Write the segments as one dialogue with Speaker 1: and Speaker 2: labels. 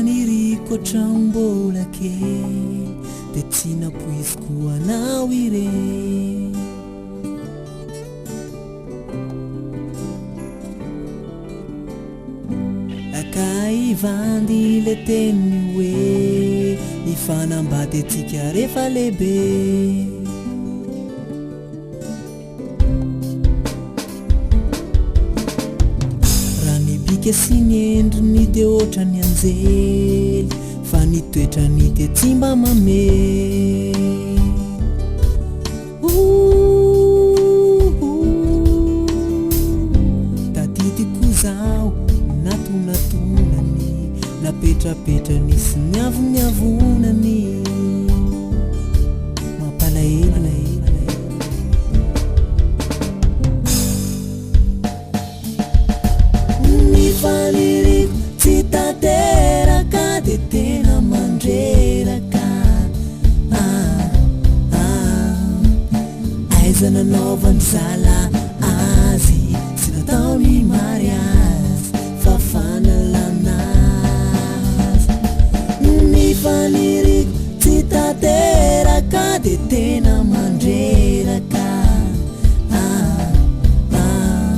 Speaker 1: faniriko hatramin'ny mbola kely dia tsy nampoiziko anao ireny. Kay vandy le teniny hoe hifanambady antsika rehefa lehibe. Raha ny bika sy ny endriny dia ohatran'ny anjely, fa ny toetrany dia tsy mba mamely. Tadidiko zaho natonatonany, napetrapetrany sy niavoniavonany. Mampalahelo. Ny faniriako tsy tanteraka dia tena mandreraka. Ah, ah. Aiza nanaovan'ny zala azy tsy natao ny mariazy fa fanalana azy. Ny faniriako tsy tanteraka dia tena mandreraka. Ah, ah.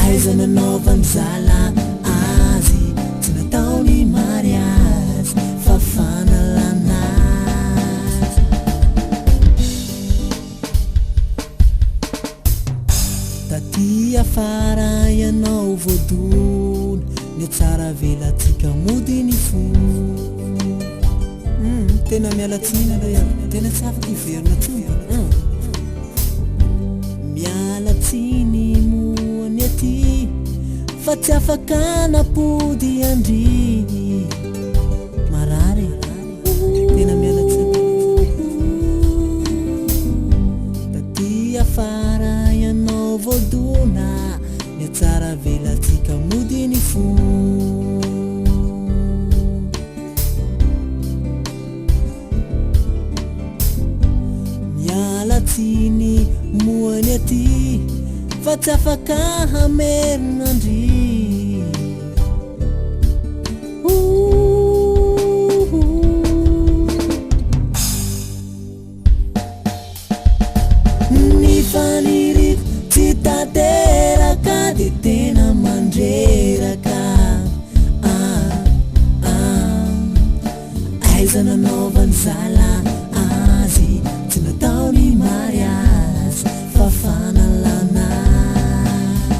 Speaker 1: Aiza nanaovan'ny zala azy tsy natao ny mariazy fa fanalana azy. Taty afara ianao voadona, ny tsara avelantsika mody ny fo. Tena miala tsiny aloha e, tena tsy afaka hiverina tsony. Miala tsiny moa ny aty fa tsy afaka napody andry. Marary e, tena miala tsiny. Taty afara ianao voadona, ny tsara avelantsika mody ny fo. Miala tsiny moa ny aty fa tsy afaka hamerina andry. Ny faniriako tsy tanteraka dia tena mandreraka. Ah, ah. Aiza nanaovan'ny zala azy tsy natao ny mariazy fa fanalana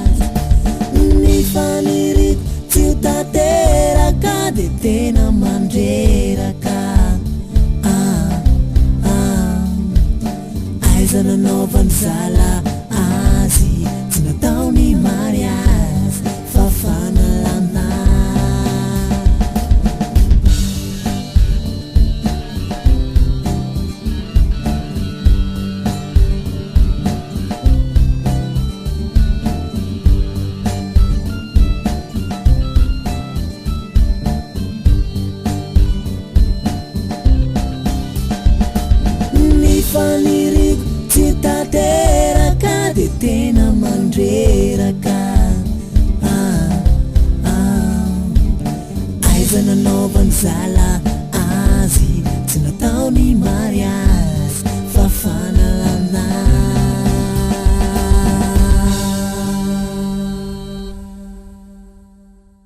Speaker 1: azy. Ny faniriako tsy ho tanteraka dia tena mandreraka. Ah, ah. Aiza nanaovan'ny zala azy tsy natao ny mariazy fa fanalana. Ny faniriako tsy tanteraka dia tena mandreraka. Ah, ah. Aiza nanaovan'ny zala azy tsy natao ny mariazy.